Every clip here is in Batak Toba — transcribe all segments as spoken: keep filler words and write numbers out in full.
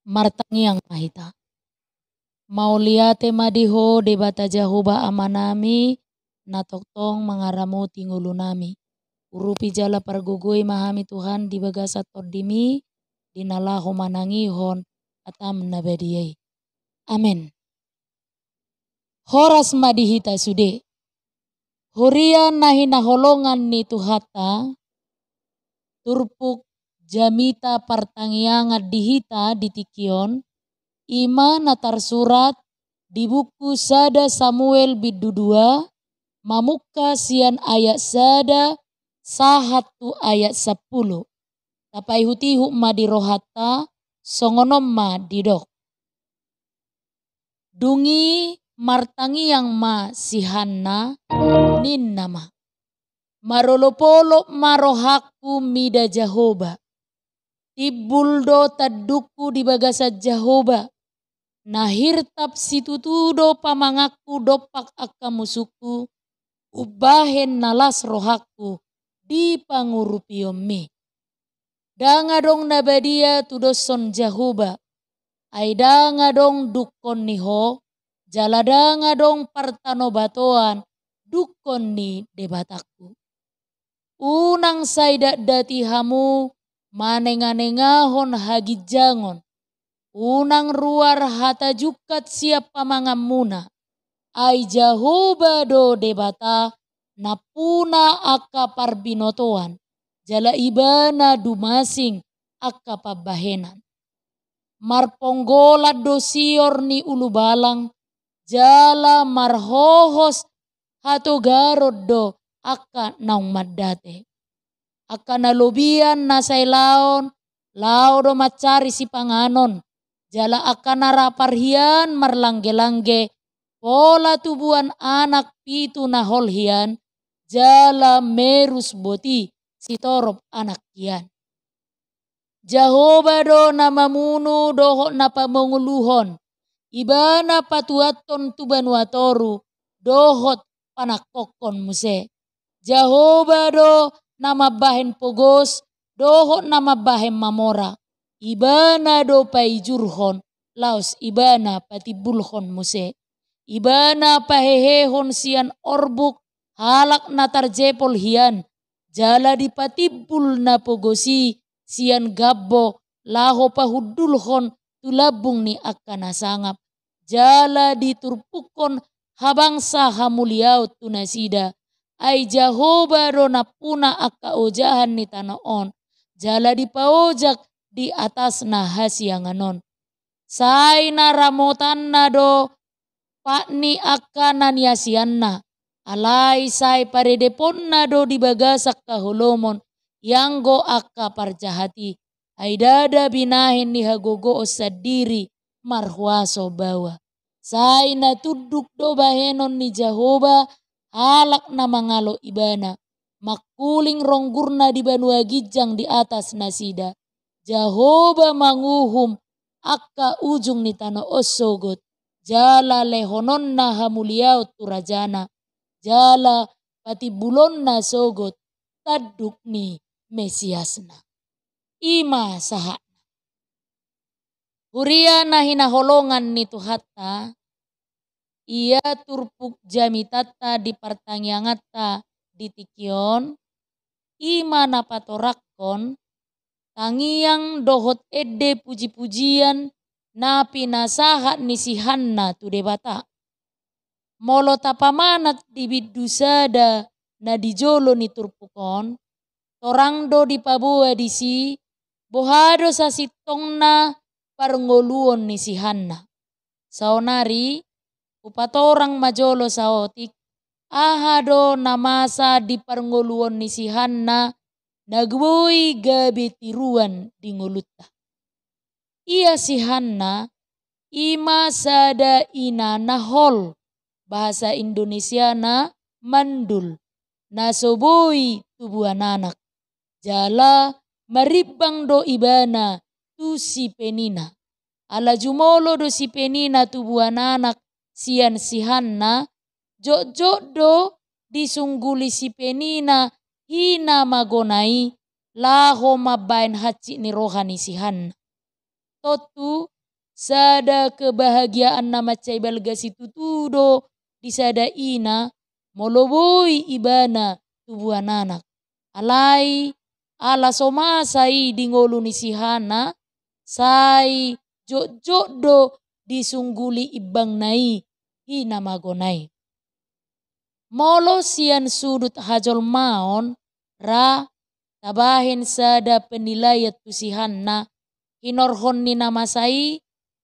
Martangiang ma hita. Mauliate ma di Ho Debata Jahowa Amanami, na tongtong mangaramoti ngolunami. Urupi jala pargogoi ma hami Tuhan di bagasan TondiMi, di na laho manangihon hataM na badia i. Amen. Horas ma di hita sude. Huria na hinaholongan ni Tuhanta, turpuk jamita partangiangan di hita di tingki on, i ma na tarsurat di buku sada Samuel bindu dua, mamungka sian ayat sada sahat tu ayat sampulu. Tapaihutihut ma di rohanta, songon on ma didok. Dung i martangiang ma si Hanna, ninna ma: Marolopolop ma rohangku mida Jahowa. Timbul do tandungku di bagasan Jahowa. Na hirtap situtu do pamanganku dompak angka musungku, umbahen na las rohangku di pangurupionMi. Ndang adong na badia tudoshon Jahowa, ai ndang adong dungkon ni Ho, jala ndang adong partanobatoan dungkon ni Debatangku. Unang sai datdati hamu manenganengahon haginjangon, unang ruar hata jungkat sian pamanganmuna, ai Jahowa do Debata nampuna angka parbinotoan, jala Ibana dumasing angka pambahenan. Marponggolan do sior ni ulubalang, jala marhohos hatogaron do angka naung mandate. Angka na lobian na sai laon, laho do mancari sipanganon, jala angka na ra parhian marlanggelangge, pola tubuan anak pitu na hol hian, jala merus boti sitorop anak hian. Jahowa do na mamunu dohot na pamanguluhon, Ibana patuathon tu banua toru dohot panangkokhon muse. Jahowa do na mambahen pogos dohot na mambahen mamora, Ibana do paijurhon, laos Ibana patimbulhon muse. Ibana pahehehon sian orbuk halak na tarjepol hian, jala dipatimbul na pogos i sian gambo laho pahundulhon tu lambung ni angka na sangap, jala diturpukhon habangsa hamuliaon tu nasida. Ai Jahowa do nampuna angka ojahan ni tano on, jala dipaojak di atasna hasiangan on. Sai na ramotanna do pat ni angka na niasianna, alai sai paredeponna do di bagasan haholomon ianggo angka parjahat i. Ai ndada binahen ni hagogoon sandiri marhuaso baoa. Sai na tunduk do bahenon ni Jahowa halak na mangalo Ibana, mangkuling ronggurna di banua ginjang di atas nasida. Jahowa manguhum angka ujung ni tano on sogot, jala lehononna hamuliaon tu rajana, jala patimbulonna sogot tanduk ni Mesiasna. I ma sahatna. Huria na hinaholongan ni Tuhanta, ia turpuk jamitanta di partangianganta di tingki on, i ma na patorangkon tangiang dohot ende pujipujian na pinasahat ni si Hanna tu Debata. Molo tapamanat di bindu sada na di jolo ni turpuk on, torang do dipaboa disi boha do sasintongna parngoluon ni si Hanna. Saonari hupatorang ma jolo saotik aha do na masa di parngoluon ni si Hanna na boi gabe tiruan di ngolunta. Ia si Hanna i ma sada ina na hol, bahasa Indonesiana mandul, na so boi tubuan anak. Jala marimbang do ibana tu si Penina. Ala jumolo do si Penina tubuan anak sian si Hanna, jotjot do disungguli si Penina hina magona i laho mambahen hansit ni roha ni si Hanna. Tontu sada kebahagiaan na mansai balga situtu do di sada ina, molo boi ibana tubuan anak. Alai ala so masa i di ngolu ni si Hanna, sai jotjot do disungguli imbangna i, i na magona i. Molo sian sudut hajolmaon, ra tabahen sada penilaian tu si Hanna, hinorhon ni na masa i,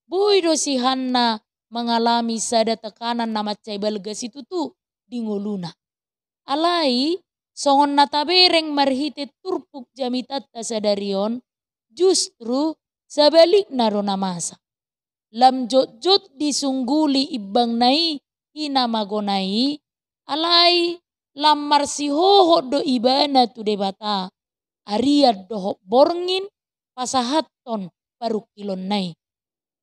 boi do si Hanna mangalami sada tekanan na mansai balga situtu di ngoluna. Alai, songon na tabereng marhite turpuk jamitanta sadari on, justru sabalikna do na masa. Lam jotjot disungguli imbangna i, i na magona i, alai lam marsihohot do ibana tu Debata, arian dohot borngin pasahathon parungkilonna i.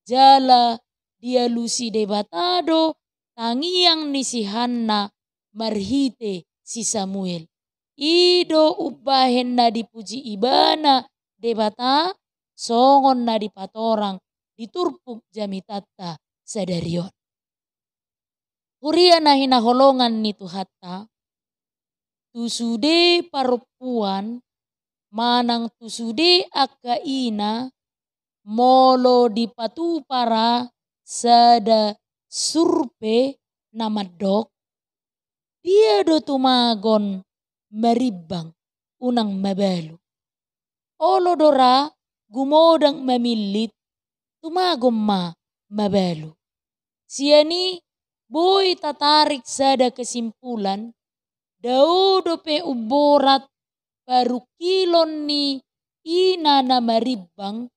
Jala dialusi Debata do tangiang ni si Hanna marhite si Samuel. I do umbahen na dipuji ibana Debata, songon na dipatorang di turpuk jamitanta sadari on. Huria na hinaholongan ni Tuhanta, tu sude parompuan manang tu sude angka ina, molo dipatupa ra sada survei na mandok, dia do tumagon marimbang unang mabalu. Olo do ra gumodang mamillit, tumagon ma mabalu. Sian i boi tatarik sada kesimpulan, dao dope umborat parungkilon ni ina na marimbang,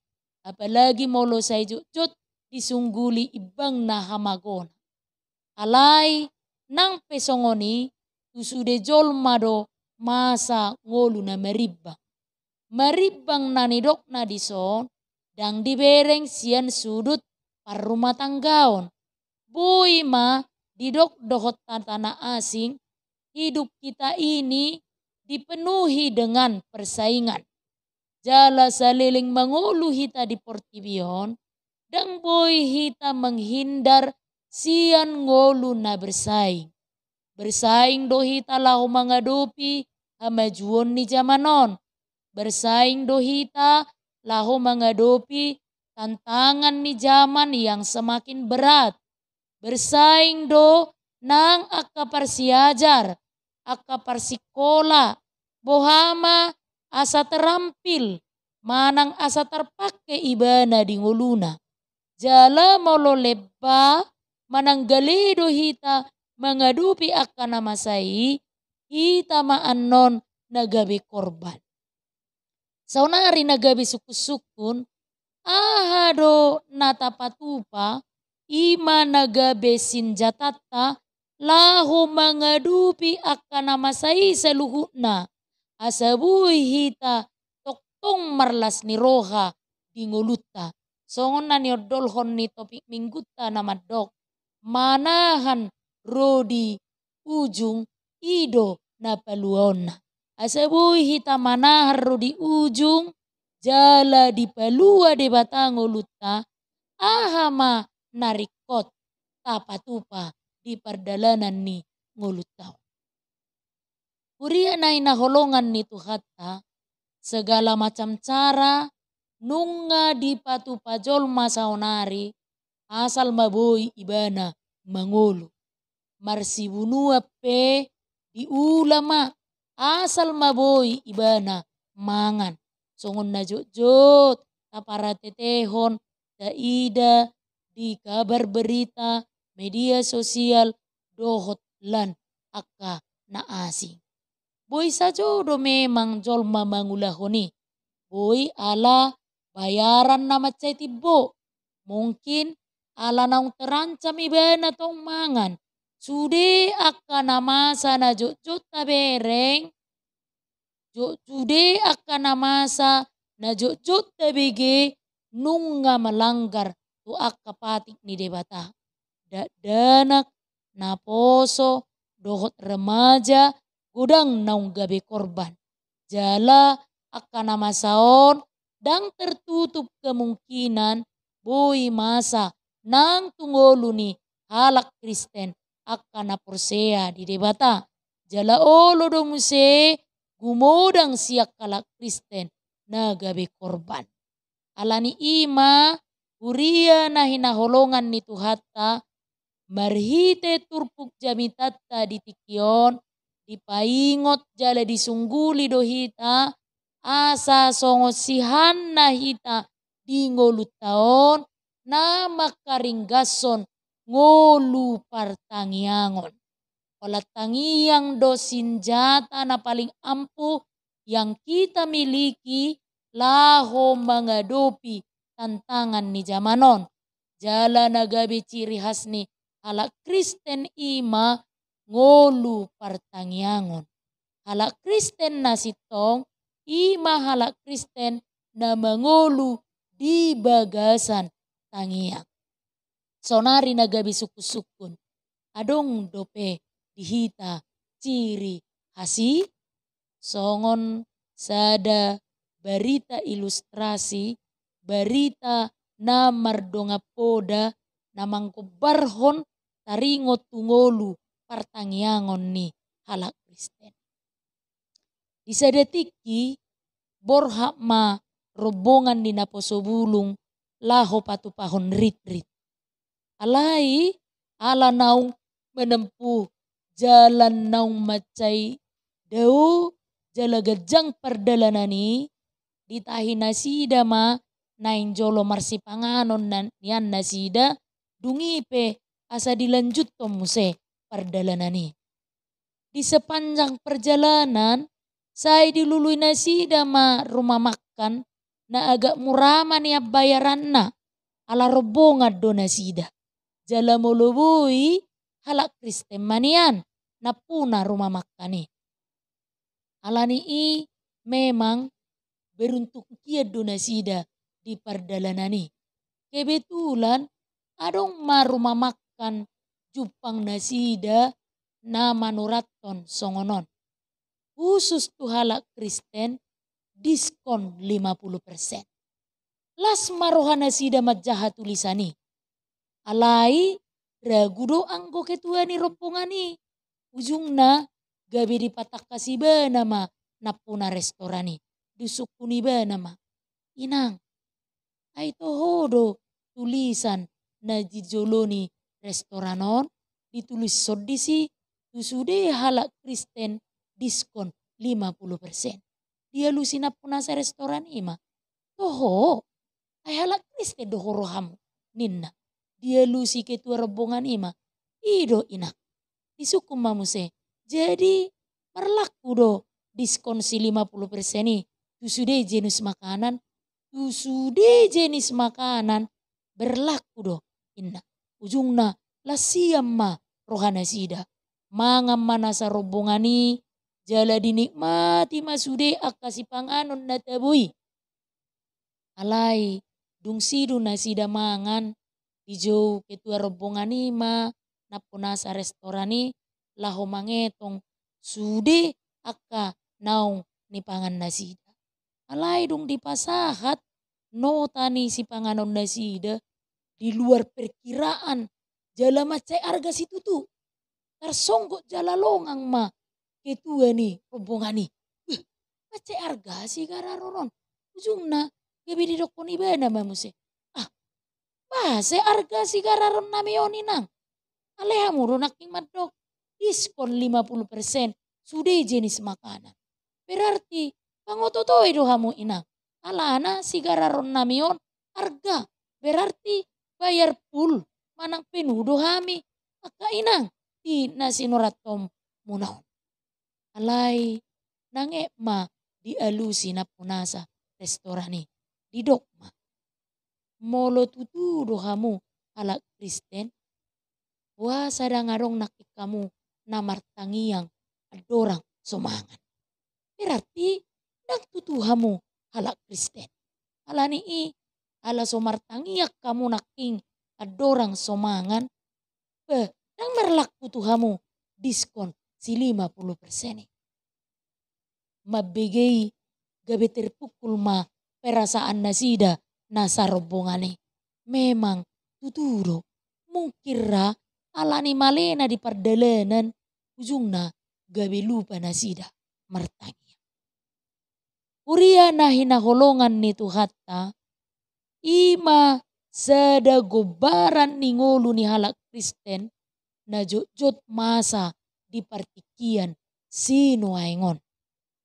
apalagi molo sai jotjot disungguli imbangna hamagona. Alai nang pe songon i, tu sude jolma do masa ngolu na marimbang. Marimbang na nidokna dison, ndang dibereng sian sudut parrumatanggaon. Boi ma didok dohot hata na asing, hidup kita ini dipenuhi dengan persaingan. Jala saleleng mangolu hita di portibi on, ndang boi hita menghindar sian ngolu na bersaing. Bersaing do hita laho mangadopi hamajuon ni jaman on. Bersaing do hita laho mangadopi tantangan ni jaman yang semakin berat. Bersaing do nang angka parsiajar, angka parsikola, boha ma asa terampil, manang asa tarpangke ibana di ngoluna. Jala molo lemba manang gale do hita mangadopi angka na masa i, hita ma annon na gabe korban. Saonari na gabe sungkunsungkun, aha do na tapatupa, i ma na gabe sinjatanta laho mangadopi angka na masa i saluhutna, asa boi hita tongtong marlas ni roha di ngolunta. Songon na niondolhon ni topik minggunta na mandok, manahan ro di ujung, i do na paluaonna. Asa boi hita manahan ro di ujung, jala dipalua Debata ngolunta, aha ma na ringkot tapatupa di pardalanan ni ngolunta on. Huria na hinaholongan ni Tuhanta, segala macam cara nunga dipatupa jolma saonari, asal ma boi ibana mangolu. Marsibunuan pe diula ma, asal ma boi ibana mangan. Songon na jotjot taparatetehon, taida di kabar berita, media sosial, dohot lan angka na asing. Boi sajo do memang jolma mangulahon i. Boi ala bayaran na mansai timbo. Mungkin ala naung terancam ibana tong mangan. Sude angka na masa na jotjot tabereng, jo-, sude angka na masa na jotjot tabege nunga melanggar tu angka patik ni Debata. Dakdanak, naposo, dohot remaja, godang naung gabe korban. Jala angka na masa on, ndang tertutup kemungkinan boi masa nang tu ngolu ni halak Kristen angka na porsea di Debata. Jala olo do muse gumodang sian halak Kristen na gabe korban. Ala ni i ma, huria na hinaholongan ni Tuhanta, marhite turpuk jamitanta di tingki on, dipaingot jala disungguli do hita, asa songon sihanna hita di ngolunta on, na mangkaringgashon ngolu partangiangon. Holan tangiang do sinjata na paling ampuh yang kita miliki laho mangadopi tantangan ni jaman on. Jala na gabe ciri khas ni halak Kristen i ma ngolu partangiangon. Halak Kristen na sintong i ma halak Kristen na mangolu di bagasan tangiang. Saonari na gabe sungkunsungkun, adong dope di hita ciri khas i? Songon sada barita ilustrasi, barita na mardongan poda, na manggombarhon taringot tu ngolu partangiangon ni halak Kristen. Di sada tingki, borhat ma rombongan ni naposo bulung laho patupahon ritrit. Alai, ala naung menempuh jalan naung mansai dao jala ganjang pardalanan i, ditahi nasida ma naeng jolo marsipanganon na-, nian nasida, dung i pe asa dilanjuthon muse pardalanan i. Di sepanjang perjalanan, sai dilului nasida ma rumah makan na agak murah ma nian bayaranna, ala rombongan do nasida. Jala molo boi, halak Kristen ma nian nampuna rumah makan i. Ala ni i memang beruntung kian do nasida di pardalanan i. Kebetulan adong ma rumah makan jumpang nasida na manurathon songon on. Khusus tu halak Kristen, diskon lima puluh persen. Las ma roha nasida manjaha tulisan i. Alai, ragu do anggo ketua ni rombongan i. Ujungna, gabe dipatangkas ibana ma nampuna restoran i. Disungkun ibana ma, "Inang, ai toho do tulisan na di jolo ni restoran on, ditulishon disi, tu sude halak Kristen diskon lima puluh persen." Dialusi nampunasa restoran i ma, "Toho, ai halak Kristen do ho rohamu," ninna. Dialusi ketua rombongan i ma, "I do, Inang." Disungkun ma muse, "Jadi, marlaku do diskon si lima puluh persen i tu sude jenis makanan?" "Tu sude jenis makanan berlaku do," ninna. Ujungna, las sian ma roha nasida. Mangan ma nasa rombongan i, jala dinikmati ma sude angka sipanganon na tabo i. Alai, dung sidung nasida mangan, dijou ketua rombongan i ma nampunasa restoran i laho mangetong sude angka naung nipangan nasida. Alai dung dipasahat, nota ni sipanganon nasida di luar perkiraan, jala mansai arga situtu. Tarsonggot jala longang ma ketua ni rombongan i. "Beh, mansai arga sigararon on." Ujungna, gabe didokkon ibana ma muse, "Ah, boasa arga sigararonnami on, Inang? Alai hamu do nangkin mandok diskon lima puluh persen sude jenis makanan. Berarti pangototoi do hamu, Inang. Alana sigararonnami on arga, berarti bayar full manang penuh do hami, angka Inang, di na sinurathonmuna on." Alai, nanget ma dialusi nampunasa restoran i. Didok ma, "Molo tutu do hamu halak Kristen, boasa ndang adong nangkin hamu na martangiang andorang so mangan? Berarti ndang tutu hamu halak Kristen. Ala ni i, ala so martangiang hamu nangkin andorang so mangan, beh, ndang marlaku tu hamu diskon si lima puluh persen i." Mambege i, gabe terpukul ma perasaan nasida nasa rombongan i. memang tutu do. Mungkin ra ala ni malena di pardalanan, ujungna gabe lupa nasida martangiang. Huria na hinaholongan ni Tuhanta, i ma sada gombaran ni ngolu ni halak Kristen na jotjot masa di partingkian sinuaeng on.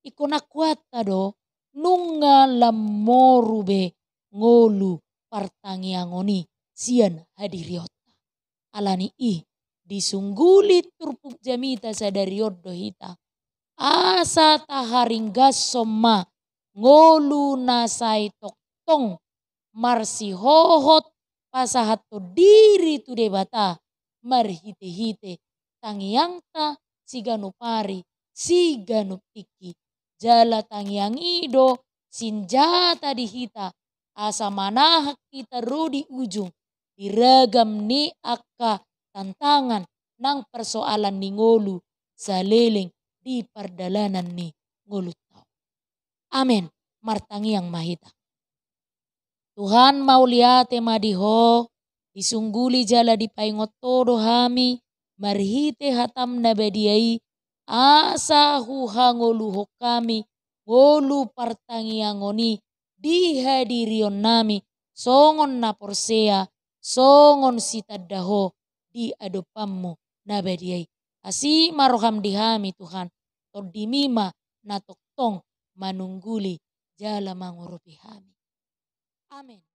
Ingkon angkuanta do, nunga lam moru be ngolu partangiangon i sian hadirionta. Ala ni i, disungguli turpuk jamita sadari on do hita, asa taharinggashon ma ngolu na sai tongtong marsihohot pasahathon diri tu Debata, marhitehite tangiangta siganup ari, siganup tingki. Jala tangiang i do sinjata di hita, asa manahan hita ro di ujung, di ragam ni angka tantangan nang persoalan ni ngolu saleleng di pardalanan ni ngolunta on. Amen. Martangiang ma hita. Tuhan, mauliate ma di Ho, disungguli jala dipaingot Ho do hami, marhite hataM na badia i, asa huhangoluhon hami ngolu partangiangon i di hadirionnami, songon na porsea, songon sitanda Ho di adopanMu na badia i. Asi ma rohaM di hami, Tuhan, TondiMi ma na tongtong manungguli jala mangurupi hami. Amen.